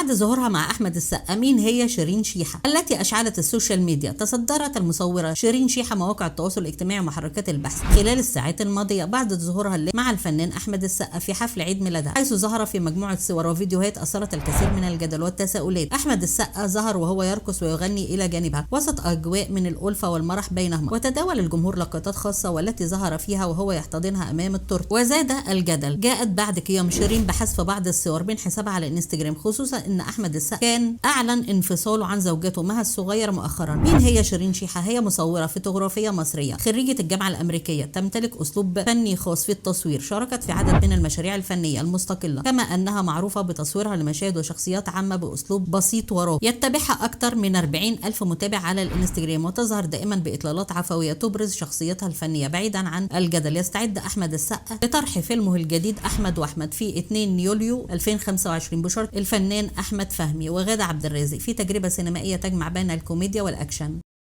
بعد ظهورها مع أحمد السقا. مين هي شيرين شيحة التي أشعلت السوشيال ميديا؟ تصدرت المصورة شيرين شيحة مواقع التواصل الاجتماعي ومحركات البحث خلال الساعات الماضية بعد ظهورها مع الفنان أحمد السقا في حفل عيد ميلادها، حيث ظهر في مجموعة صور وفيديوهات أثارت الكثير من الجدل والتساؤلات. أحمد السقا ظهر وهو يرقص ويغني إلى جانبها وسط أجواء من الألفة والمرح بينهما، وتداول الجمهور لقطات خاصة والتي ظهر فيها وهو يحتضنها أمام التورت. وزاد الجدل جاءت بعد قيام شيرين بحذف بعض الصور من حسابها على الانستجرام، خصوصا ان احمد السقا كان اعلن انفصاله عن زوجته مها الصغير مؤخرا. مين هي شيرين شيحة؟ هي مصورة فوتوغرافية مصرية خريجة الجامعة الأمريكية، تمتلك أسلوب فني خاص في التصوير، شاركت في عدد من المشاريع الفنية المستقلة، كما أنها معروفة بتصويرها لمشاهد وشخصيات عامة بأسلوب بسيط وراقي. يتبعها أكثر من 40 ألف متابع على الانستجرام، وتظهر دائما بإطلالات عفوية تبرز شخصيتها الفنية بعيدا عن الجدل. يستعد أحمد السقا لطرح فيلمه الجديد أحمد وأحمد في 2 يوليو 2025 بشارة الفنان أحمد فهمي وغادة عبد الرازق في تجربة سينمائية تجمع بين الكوميديا والأكشن.